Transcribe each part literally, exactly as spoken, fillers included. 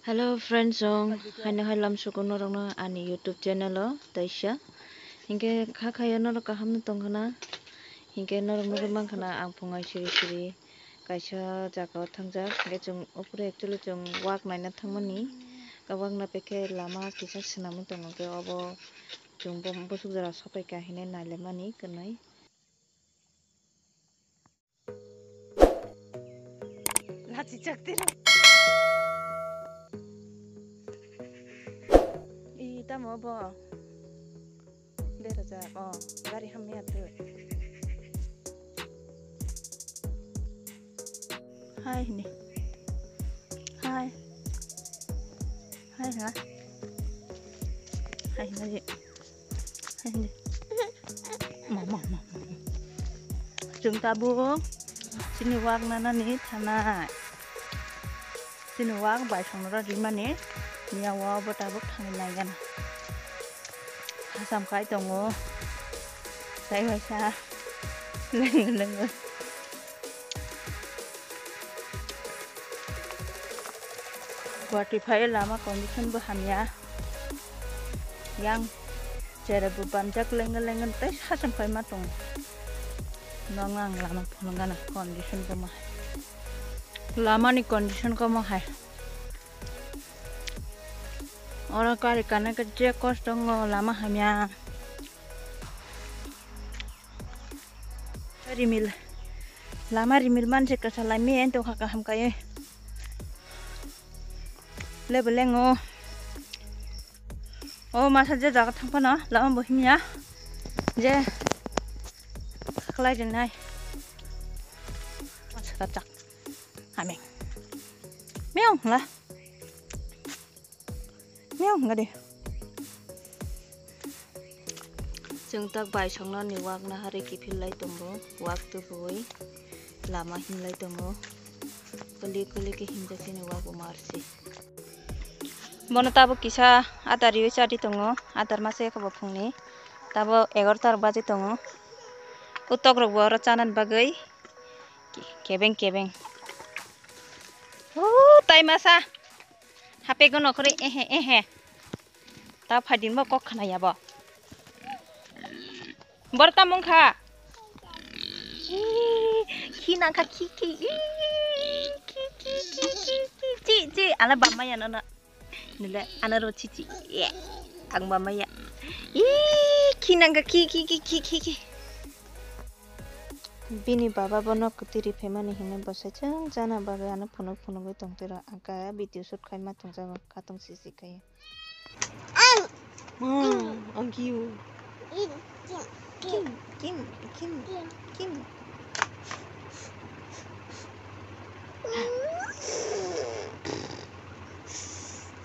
Hello friends, song haino hai lamsugo norokno ani YouTube channel o taisa. Hinkhe kha khayo norok kaham no tongkhana. Hinkhe norok nugwi mankhana ang phungai siri siri kaisa jaga o thangjak. Hinkhe chwng opore actually chwng wak naina thangmani. Wak na pekhe lama kisa swnamwi tongo, hinkhe obo chwng bo bwswk jora sopaikha hinwi nailaimani kwnwi. Lachichak tiro. I tamo bo. Berajak, oh, gari hamya twi. Hai hini. Hai. Hai ha. Hai hini. Hai hini. Ma, ma, ma, ma. Chwng tabuk chini wak nanani thanai. Chini wak bai songra rimani. Miya wa bo tabuk thangwi nai gana. Hasam kai tongo. Sai waisa. Lengo, lengo. Guwahati phai lama condition bo hamya. Yang chere bo banjak lenga lenga tei sacham kai ma tongo. Nong ang lama phunukgana condition komo hai. Lama ni condition komo hai. Oro kari kana ke je kosto ngo lama hamya. Rimil. Lama rimil manse kwsa lai mi ento kha kaham kai. Lebo lengo. O masa je jaga thang phano lama bo himya. Je khaklai rinai. Masa kachak. Hameng. Meong la. Meong gadi. Chwng tak bai songno ni wak nahari kiphil lai tongo, wak tubui lama himlai tongo, kuli kuli khe himjak chini wak bo marsi. Bono tabuk kisa adar riwi chadi tongo, adar masa eko bo phungni, tabuk egarotar baji tongo, utok rok bo oro chanani bagwi kebeng kebeng. O tai masa. Hapego nokhorwi ehe, ehe. Ta phaidin bo kok khna ya bo. Bor ta mung kha. Ih, khi nang kha, khi, khi. Ih, khi, khi, khi, khi, khi. Chi, chi. Ala bamma ya nono. Nile, ana ro chi, chi. Ye. Ang bamma ya. Ih, khi nang kha, khi, khi, khi, khi, khi, khi. Bini baba bono kwtwi ri phaimani hwnwi bwsai chwng chana bagwi ano phunuk phunugwi tongtwi rw, ang kaya video shoot khaima tongjago, khatong sisi khayo. Ang. Hmm, ang kiyo. Kim, kim, kim, kim, kim.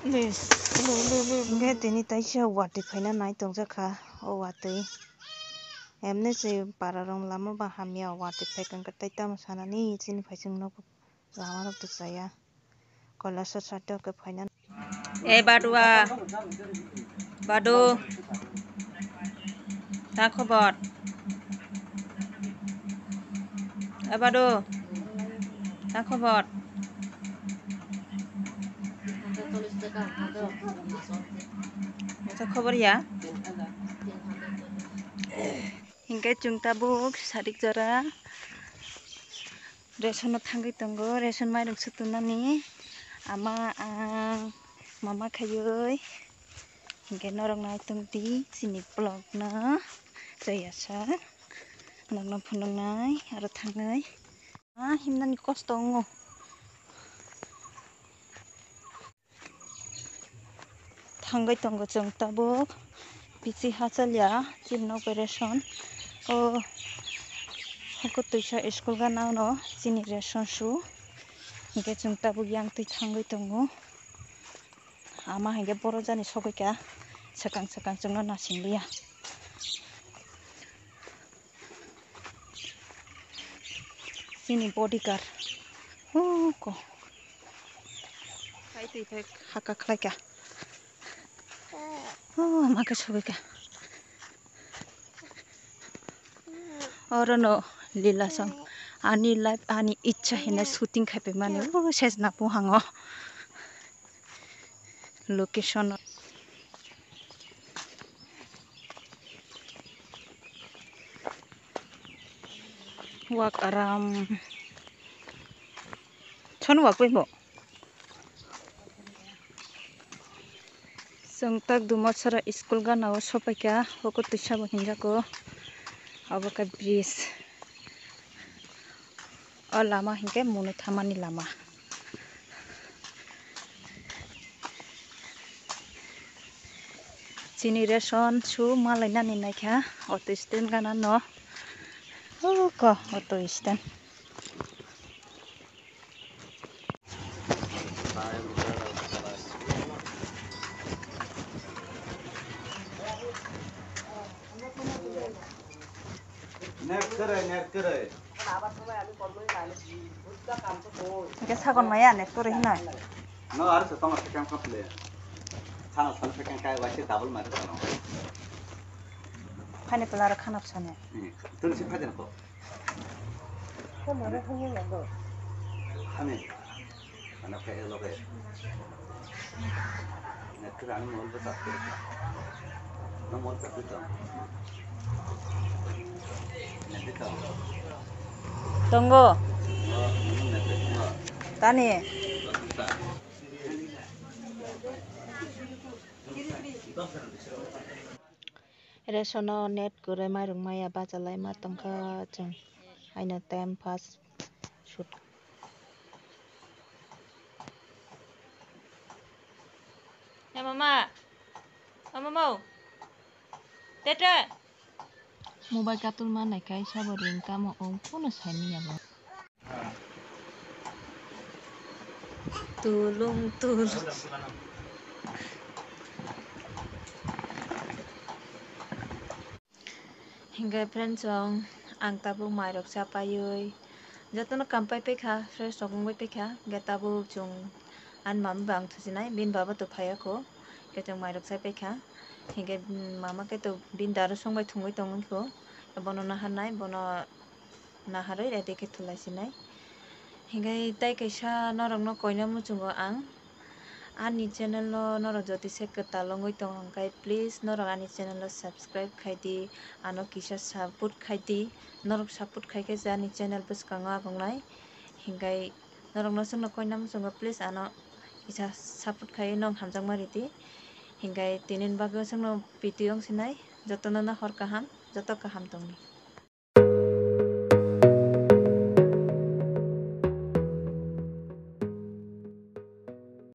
Ne, ne, ne, ne, ne. Hwnkhe tini taisa watwi phaina nai tongjak kha, o watwi. Emne se para rong lama ba hamya, watwi phai kang khe tai tamo sanani chini phai chwng nogo. Lama rok to chaya. Koila sat sat khe phaina. E Badua. Badu. Ta khobor? E Badu. Ta khobor? Ta khobor ya? Hinkhe chwng tabuk sarik jora ration no thangwi tongo, ration mairung sutunani ama ang mama khaiwi hinkhe norok nai tongdi chini vlog no joyasa nokno phunuknai aro thangwi ah himnani kosto wngo. Thangwi tongo chwng tabuk. Pichi hachal ya chini nok bai ration. O hoko twisa school gana no chini ration su. Hinkhe chwng tabuk yang twi thangwi tongo. Ama hinkhe boro jani sogwi kha swkang swkang chwngno nasing liya. Chini bodyguard. Huko. Hai twi phai haka khlai kha. Oh, ama khe sogwi kha. Oro no lila song. Ani life, ani ichha hinwi shooting khai pai mani. Oh, sesna buhango. location. Wak aram. Chon wak bai bo. Chwng tak Dumasara school gana o sopaikha, hoko twisa bo hinjago. Abo khe bridge. O lama hinkhe Munui thamani lama. Chini ration su malainani naikha auto stand gana no. Oko auto stand. Net kwrwi, net kwrwi. Hingke sagon maya net kwrwi hinoi. No, aro se tongma phekang kha phle. Sana sana phekang kai wai se double mari sano. Phani pala aro khanap sane. Hmm. Tun si phajan ko. Hani. Ano khe loge. Net khe ani mol bwsa. No mol bwsa to. Net to. Tongo. Net to. Tani. Ration o net kwrwi mairung maya bachalai ma tongkha chwng. Haino time pass sut. He mama, o mama, tete. Mobile katul ma nai kai sabo ring tamo ong phone sai manya bo. Tulung tulung. Hingke friends, chwng ang tabuk mairok chapaiwi jotono kam pai paikha, fresh rok wngwi paikha, hingke tabuk chwng ani mama bai ang thuchinai, bini baba to phaiya kho, hingke chwng mairok chai paikha, hingke mama khe to bini daru songbai thwngwi tongwi kho, bono naharnai, bono naharwi ready khe thulai sinai. Hingke tei kaisa norokno koina muchungo ang ani channel no norok jodi se kwtal wngwi tong hwnkhe, please norok ani channel no subscribe khai di, ano kisa support khai di. Norok support khai khe se ani channel bwskango agongnai. Hingke norokno chwngno koina muchungo, please ano kisa support khai nwng hamjakma ridi. Hingke tini bagwi chwngno video wng sinai, jotono no hor kaham, joto kaham tongdi.